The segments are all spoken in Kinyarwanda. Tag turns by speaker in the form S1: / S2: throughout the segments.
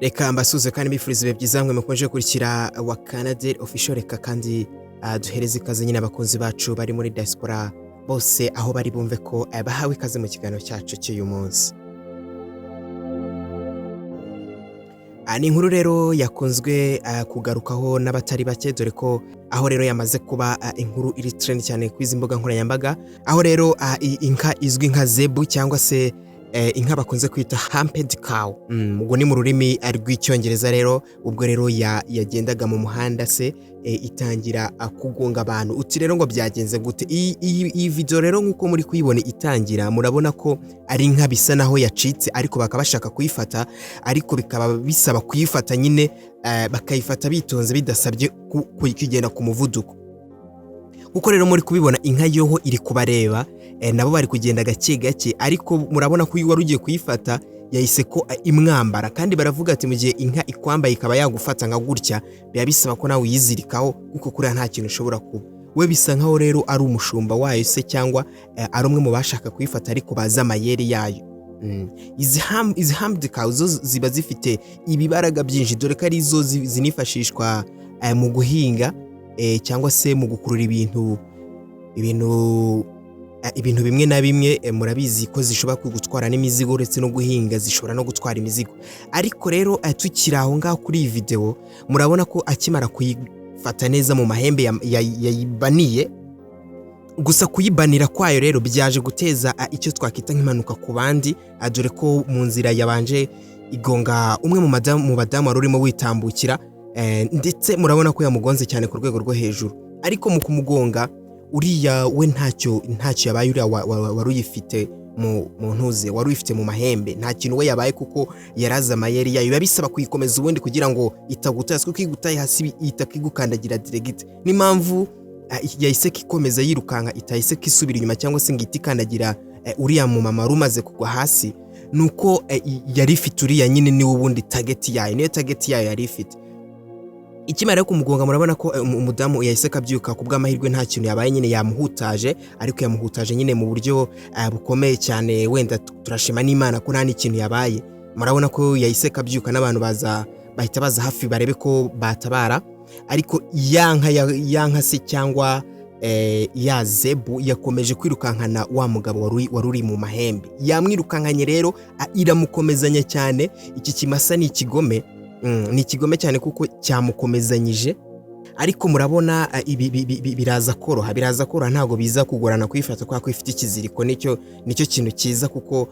S1: Reka mbasuhuze kandi mbifuriza ibihe byiza mwe mukomeje gukurikira wa Canada Official. Reka kandi duhereze ikaze nyine abakunzi bacu bari muri diaspora bose aho bari, bumve ko bahawe ikaze mu kiganiro cyacu cy'uyu munsi. Ni inkuru rero yakunzwe kugarukaho n'abatari bake, dore ko aho rero yamaze kuba inkuru iri trend cyane kuri izi mbuga nkoranyambaga, aho rero inka izwi nka zebu cyangwa se inka bakunze kwita humped cow, ubwo ni mu rurimi rw'Icyongereza. Rero ubwo rero yagendaga mu muhanda se itangira kugonga abantu. Uti rero ngo byagenze gute? Iyi video rero, nk'uko muri kuyibona itangira, murabona ko ari inka bisa naho yacitse, ariko bakaba bashaka kuyifata, ariko bikaba bisaba kuyifata nyine bakayifata bitonze, bidasabye kugenda ku muvuduko. Kuko rero muri kubibona, inka yoho iri kubareba, nabo bari kugenda gake gake, ariko murabona ko uyu wari ugiye kuyifata yahise ko imwambara. Kandi baravuga ati mu gihe inka ikwambaye ikaba yagufata nka gutya, biba bisaba ko nawe uyizirikaho, kuko kuriya nta kintu ushobora kuba we. Bisa nkaho rero ari umushumba wayo se cyangwa ari umwe mu bashaka kuyifata, ariko bazi amayeri yayo. Izi humped cow zo ziba zifite ibibaraga byinshi, dore ko ari zo zinifashishwa mu guhinga cyangwa se mu gukurura ibintu bimwe na bimwe. Murabizi ko zishobora gutwara n'imizigo, uretse no guhinga zishobora no gutwara imizigo. Ariko rero tukiri aho ngaho kuri iyi video, murabona ko akimara kuyifata neza mu mahembe yayibaniye. Gusa kuyibanira kwayo rero byaje guteza icyo twakwita nk'impanuka ku bandi, dore ko mu nzira yabanje igonga umwe mu badamu wari urimo witambukira, ndetse murabona ko yamugonze cyane ku rwego rwo hejuru. Ariko mu kumugonga, uriya we ntacyo yabaye. Uriya wari uyifite mu ntuze, wari uyifite mu mahembe, nta kintu we yabaye, kuko yarazi amayeri yayo. Biba bisaba kuyikomeza ubundi kugira ngo itagutaye, kuko iyo igutaye hasi ihita igukandagira direct. N'impamvu yahise ikomeza yirukanka, itahise isubira inyuma cyangwa se ngo ihite ikandagira uriya mumama wari umaze kugwa hasi, ni uko yari ifite uriya nyine, niwe ubundi target yayo, niyo target yayo yari ifite. Ikimara kumugonga, murabona ko umudamu yahise akabyuka. Ku bw'amahirwe nta kintu yabaye nyine, yamuhutaje, ariko yamuhutaje nyine mu buryo bukomeye cyane. Wenda turashima n'Imana ko nta n'ikintu yabaye. Murabona ko yahise akabyuka, n'abantu baza bahita baza hafi barebe ko batabara. Ariko ya nka ya nka se cyangwa ya zebu yakomeje kwirukankana wa mugabo wari uri mu mahembe. Yamwirukankanye rero, iramukomezanya cyane. Iki kimasa ni ikigome, ni ikigome cyane kuko cyamukomezanyije. Ariko murabona ibi biraza koroha, biraza koroha, ntabwo biza kugorana kuyifata kubera ko ifite ikiziriko. Nicyo kintu cyiza, kuko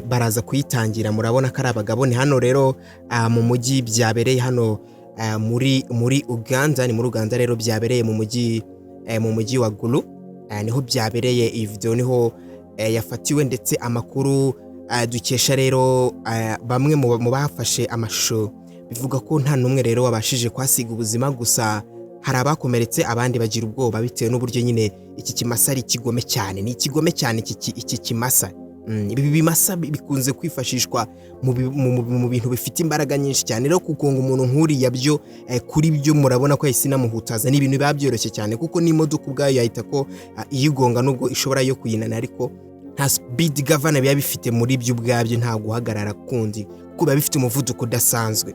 S1: baraza kuyitangira. Murabona ko ari abagabo. Ni hano rero mu mujyi byabereye, hano muri Uganda. Ni muri Uganda rero byabereye, mu mujyi wa Gulu niho byabereye. Iyi video niho yafatiwe, ndetse amakuru dukesha rero bamwe mu bafashe amashusho bivuga ko nta n'umwe rero wabashije kuhasiga ubuzima. Gusa hari abakomeretse, abandi bagira ubwoba bitewe n'uburyo nyine iki kimasa ari ikigome cyane. Ni ikigome cyane iki kimasa. Ibi bimasa bikunze kwifashishwa mu bintu bifite imbaraga nyinshi cyane. Rero kugonga umuntu nk'uriya byo kuri byo murabona ko yahise inamuhutaza, ni ibintu biba byoroshye cyane, kuko n'imodoka ubwayo yahita ko iyigonga, nubwo ishobora yo kuyinana, ariko nta speed governor biba bifite muri byo ubwabyo, nta guhagarara kundi, kuko biba bifite umuvuduko udasanzwe.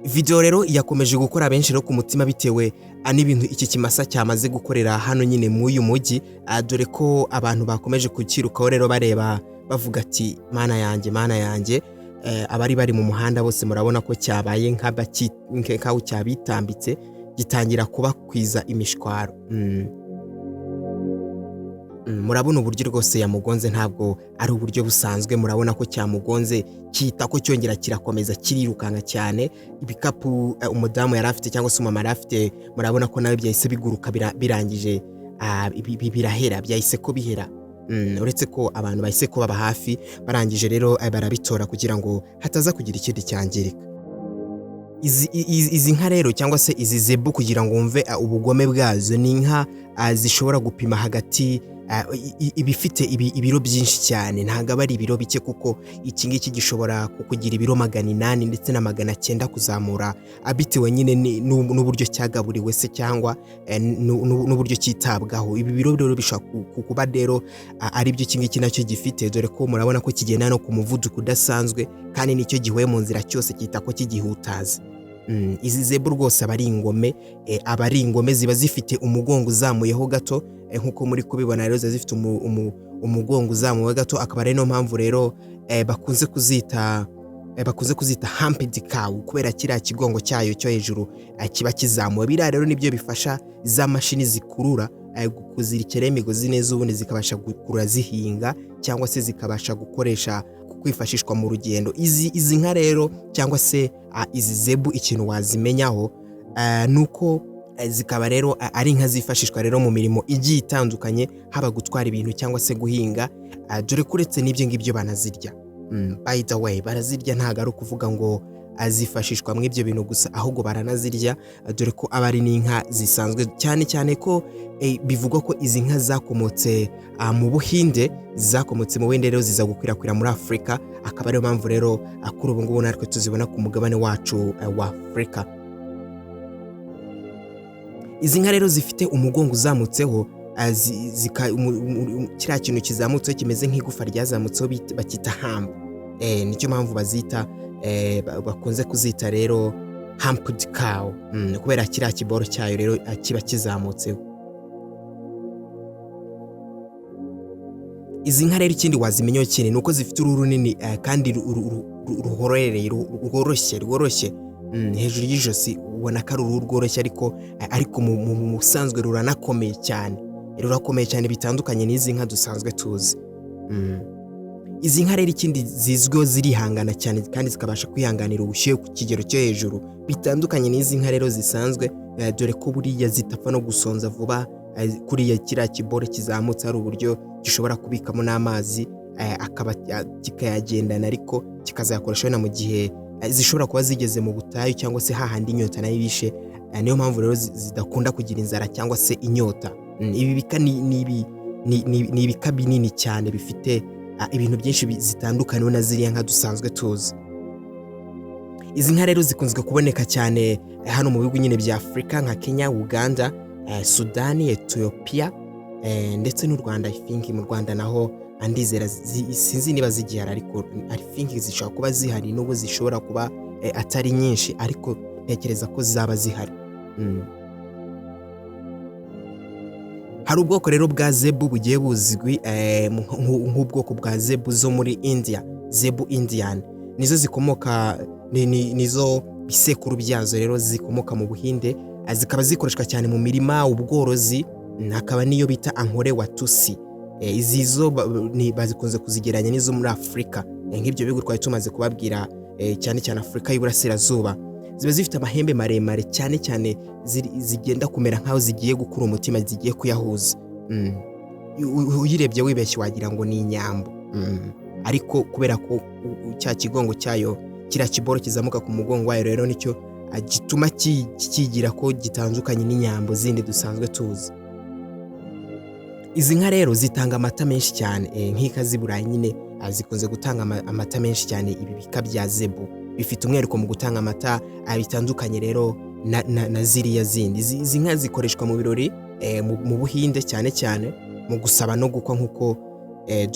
S1: Video rero yakomeje gukora benshi rero ku mutima, bitewe n'ibintu iki kimasa cyamaze gukorera hano nyine muri uyu mujyi, dore ko abantu bakomeje kukirukaho rero bareba, bavuga ati: "Mana yanjye, Mana yanjye!" Abari bari mu muhanda bose murabona ko cyabaye nk'aho cyabitambitse, gitangira kubakwiza imishwaro. Murabona uburyo rwose yamugonze, ntabwo ari uburyo busanzwe. Murabona ko cyamugonze, cyita ko cyongera kirakomeza kirirukanka cyane. Ibikapu umudamu yari afite cyangwa se umumama yari afite, murabona ko nawe byahise biguruka, birangije birahera, byahise ko bihera. Uretse ko abantu bahise ko baba hafi, barangije rero barabitora kugira ngo hataza kugira ikindi cyangirika. Izi nka rero cyangwa se izi zebu, kugira ngo wumve ubugome bwazo, ni inka zishobora gupima hagati iba ifite ibiro byinshi cyane, ntabwo aba ari ibiro bike, kuko iki ngiki gishobora kukugira ibiro 800 ndetse na 900 kuzamura, bitewe nyine n'uburyo cyagaburiwe se cyangwa n'uburyo cyitabwaho. Ibi biro rero bishobora kuba rero ari byo iki ngiki nacyo gifite, dore ko murabona ko kigenda no ku muvuduko udasanzwe, kandi nicyo gihuye mu nzira cyose cyita ko kigihutaza. Izi zebu rwose aba ari ingome, aba ari ingome, ziba zifite umugongo uzamuyeho gato, nk'uko muri kubibona rero ziba zifite umugongo uzamuwe gato, akaba ari niyo mpamvu rero bakunze kuzita humped cow, kubera kiriya kigongo cyayo cyo hejuru kiba kizamuwe. Biriya rero nibyo bifasha za mashini zikurura kuzirikiraho imigozi neza, ubundi zikabasha gukurura zihinga cyangwa se zikabasha gukoresha kwifashishwa mu rugendo. Izi nka rero cyangwa se izi zebu, ikintu wazimenyaho ni uko zikaba rero ari inka zifashishwa rero mu mirimo igiye itandukanye, haba gutwara ibintu cyangwa se guhinga, dore ko uretse n'ibyo ngibyo banazirya. By the way, barazirya, ntabwo ari ukuvuga ngo zifashishwa muri ibyo bintu gusa, ahubwo baranazirya, dore ko aba ari n'inka zisanzwe, cyane cyane ko bivugwa ko izi nka zakomotse mu Buhinde. Zakomotse mu Buhinde rero ziza gukwirakwira muri Afurika, akaba ariyo mpamvu rero kuri ubu ngubu natwe tuzibona ku mugabane wacu wa Afurika. Izi nka rero zifite umugongo uzamutseho, kiriya kintu kizamutseho kimeze nk'igufa ryazamutseho bakita hump. Nicyo mpamvu bazita bakunze kuzita rero humped cow, kubera kiriya kiboro cyayo rero kiba kizamutseho. Izi nka rero ikindi wazimenyaho kinini ni uko zifite uruhu runini kandi ruhorereye, rworoshye. Hejuru y'ijosi ubona ko ari uruhu rworoshye, ariko mu busanzwe ruranakomeye cyane, rurakomeye cyane bitandukanye n'izi nka dusanzwe tuzi. Izi nka rero ikindi zizwiho, zirihangana cyane kandi zikabasha kwihanganira ubushyuhe ku kigero cyo hejuru, bitandukanye n'izi nka rero zisanzwe, dore ko buriya zitapfa no gusonza vuba. Kuriya kiriya kibore kizamutse hari uburyo gishobora kubikamo n'amazi, akaba kikayagendana, ariko kikazayakoresha wenda mu gihe zishobora kuba zigeze mu butayu cyangwa se hahandi inyota nayo ibishe. Niyo mpamvu rero zidakunda kugira inzara cyangwa se inyota. Ibi bika ni ibika binini cyane bifite ibintu byinshi zitandukaniwe na ziriya nka dusanzwe tuzi. Izi nka rero zikunzwe kuboneka cyane hano mu bihugu nyine bya Afurika nka Kenya, Uganda, Sudani, Ethiopia ndetse n'u Rwanda. I think mu Rwanda naho andizera sinzi niba zigihari, ariko I think zishobora kuba zihari, nubwo zishobora kuba atari nyinshi, ariko ntekereza ko zaba zihari. Hari ubwoko rero bwa zebu bugiye buzwi, nk'ubwoko bwa zebu zo muri India, zebu Indian, nizo zikomoka nizo bisekuru byazo rero zikomoka mu Buhinde, zikaba zikoreshwa cyane mu mirima, ubworozi. Hakaba n'iyo bita Ankore Watusi. Izi zo bazikunze kuzigereranya n'izo muri Afurika, nk'ibyo bihugu twari tumaze kubabwira, cyane cyane Afurika y'Iburasirazuba. Ziba zifite amahembe maremare cyane cyane, zigenda kumera nk'aho zigiye gukura umutima, zigiye kuyahuza. Uyirebye wibeshye wagira ngo ni inyambo. Ariko kubera ko cya kigongo cyayo, kiriya kiboro kizamuka ku mugongo wayo rero nicyo gituma kigira ko gitandukanye n'inyambo zindi dusanzwe tuzi. Izi nka rero zitanga amata menshi cyane, nk'inka z'i Burayi nyine zikunze gutanga amata menshi cyane. Ibi bika bya zebu bifite umwihariko mu gutanga amata, bitandukanye rero na ziriya zindi. Izi nka zikoreshwa mu birori mu Buhinde, cyane cyane mu gusaba no gukwa, nk'uko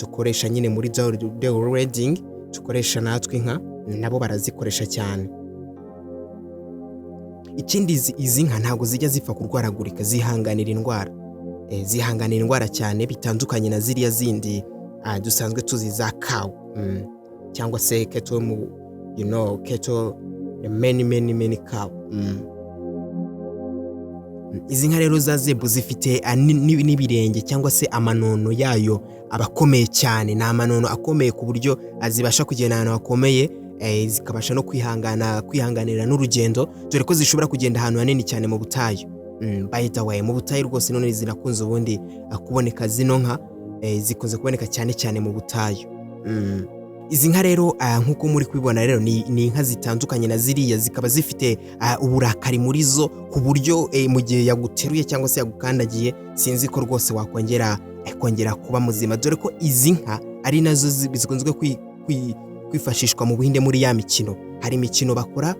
S1: dukoresha nyine muri dowry wedding, dukoresha natwe inka, nabo barazikoresha cyane. Ikindi, izi nka ntabwo zijya zipfa kurwaragurika, zihanganira indwara, zihanganira indwara cyane, bitandukanye na ziriya zindi dusanzwe tuzi za cow, cyangwa se cattle mu cattle, many many many cow. Izi nka rero za zebu zifite n'ibirenge cyangwa se amanono yayo aba akomeye cyane. Ni amanono akomeye ku buryo zibasha kugenda ahantu hakomeye, zikabasha no kwihanganira n'urugendo, dore ko zishobora kugenda ahantu hanini cyane mu butayu. By the way, mu butayu rwose none zirakunze ubundi kuboneka. Zino nka zikunze kuboneka cyane cyane mu butayu. Izi nka rero nk'uko muri kubibona rero ni inka zitandukanye na ziriya, zikaba zifite uburakari muri zo, ku buryo mu gihe yaguteruye cyangwa se yagukandagiye, sinzi ko rwose wakongera. kongera kuba muzima, dore ko izi nka ari nazo zikunzwe kwifashishwa mu Buhinde muri ya mikino. Hari imikino bakora,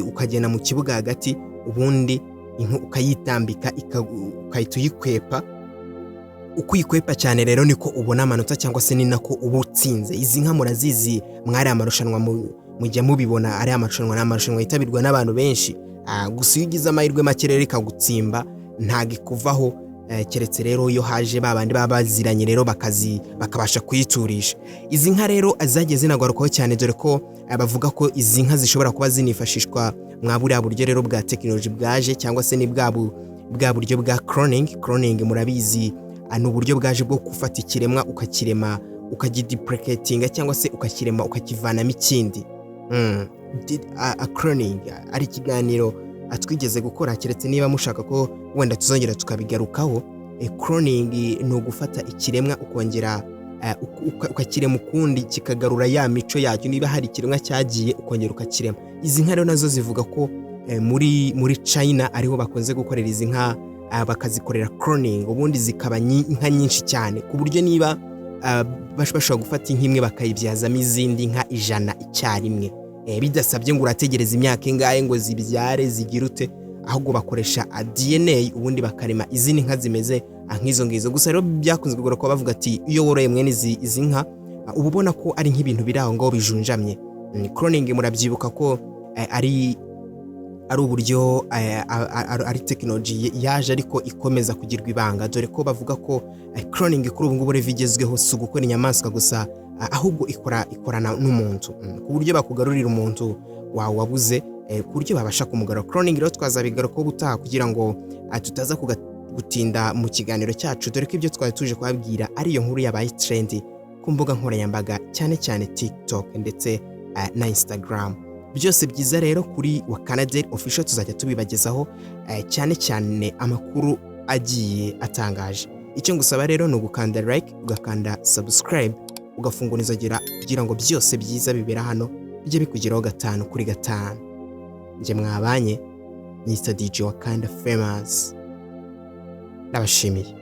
S1: ukagenda mu kibuga hagati, ubundi inka ukayitambika, ukahita uyikwepa. Uko uyikwepa cyane rero niko ubona amanota, cyangwa se ni nako uba utsinze. Izi nka murazizi, mwari amarushanwa mujya mubibona, ari amarushanwa, ni amarushanwa yitabirwa n'abantu benshi. Gusa iyo ugize amahirwe make rero ikagutsimba, ntabwo ikuvaho, keretse rero iyo haje ba bandi baba baziranye rero bakazi bakabasha kuyiturisha. Izi nka rero zagiye zinagarukaho cyane, dore ko bavuga ko izi nka zishobora kuba zinifashishwa mwa buriya buryo rero bwa tekinoloji bwaje, cyangwa se ni bwa buryo bwa cloning. Cloning murabizi, ni uburyo bwaje bwo gufata ikiremwa ukakirema, ukagiduplicatinga, cyangwa se ukakirema ukakivanamo ikindi. Cloning ari ikiganiro twigeze gukora, keretse niba mushaka ko wenda tuzongera tukabigarukaho. Cloning ni ugufata ikiremwa ukongera ukakirema ukundi, kikagarura ya mico yacyo. Niba hari ikiremwa cyagiye, ukongera ukakirema. Izi nka rero nazo zivuga ko muri China ariho bakunze gukorera izi nka, bakazikorera cloning, ubundi zikaba inka nyinshi cyane, ku buryo niba bashobora gufata inka imwe bakayibyazamo izindi nka 100 icyarimwe, bidasabye ngo urategereza imyaka ingahe ngo zibyare zigire ute, ahubwo bakoresha DNA, ubundi bakarema izindi nka zimeze nk'izo ngizo. Gusa rero byakunze kugora kuba bavuga ati iyo woroye mwene izi nka, uba ubona ko ari nk'ibintu biri aho ngaho bijunjamye. Cloning murabyibuka ko ari uburyo ari tekinoloji yaje ariko ikomeza kugirwa ibanga, dore ko bavuga ko cloning kuri ubu ngubu rero igezweho si ugukora inyamaswa gusa, ahubwo ikora ikorana n'umuntu, ku buryo bakugarurira umuntu wawe wabuze, ku buryo babasha kumugarura. Cloning rero twazabigarukaho ubutaha kugira ngo tutaza gutinda mu kiganiro cyacu, dore ko ibyo twari tuje kubabwira ari iyo nkuru yabaye trend ku mbuga nkoranyambaga, cyane cyane TikTok ndetse na Instagram. Byose byiza rero kuri Wakanadel Official tuzajya tubibagezaho, cyane cyane amakuru agiye atangaje. Icyo ngusaba rero ni ugukanda like, ugakanda subscribe, ugafungura inzogera, kugira ngo byose byiza bibera hano bijye bikugeraho gatanu kuri gatanu. Njye mwabanye nitwa DJ Wakanda Famous, ndabashimiye.